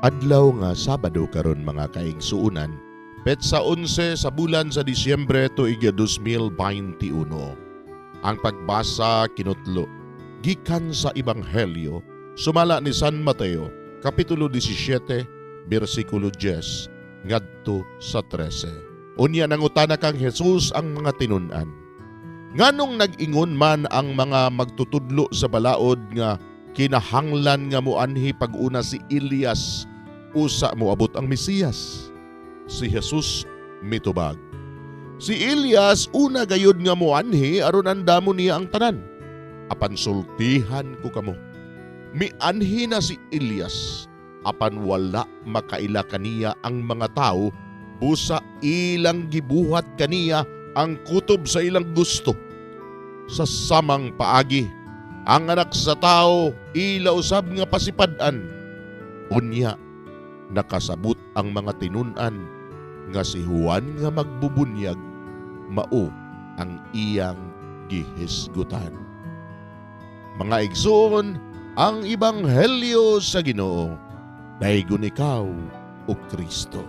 Adlaw nga Sabado karon, mga kaigsuonan, petsa 11 sa bulan sa Disyembre tuig 2021. Ang pagbasa kinutlo gikan sa Ebanghelyo sumala ni San Mateo, kapitulo 17, bersikulo 10 ngadto sa 13. Unya nangutana kang Jesus ang mga tinun-an. "Nganong nag-ingon man ang mga magtutudlo sa balaod nga kinahanglan nga muanhi pag-una si Elias usa moabot ang Mesiyas?" Si Jesus mitubag, "Si Elias una gayud nga muanhi aron andamon niya ang tanan. Apan sultihan ko kamo, mianhi na si Elias, apan wala makaila kaniya ang mga tawo, busa ilang gibuhat kaniya ang kutob sa ilang gusto. Sa samang paagi, ang Anak sa Tao ila usab nga pasipad-an." Unya nakasabot ang mga tinun-an nga si Juan nga magbubunyag mao ang iyang gihisgutan. Mga igsoon, ang Ebanghelyo sa Ginoo. Daygon ikaw, O Kristo.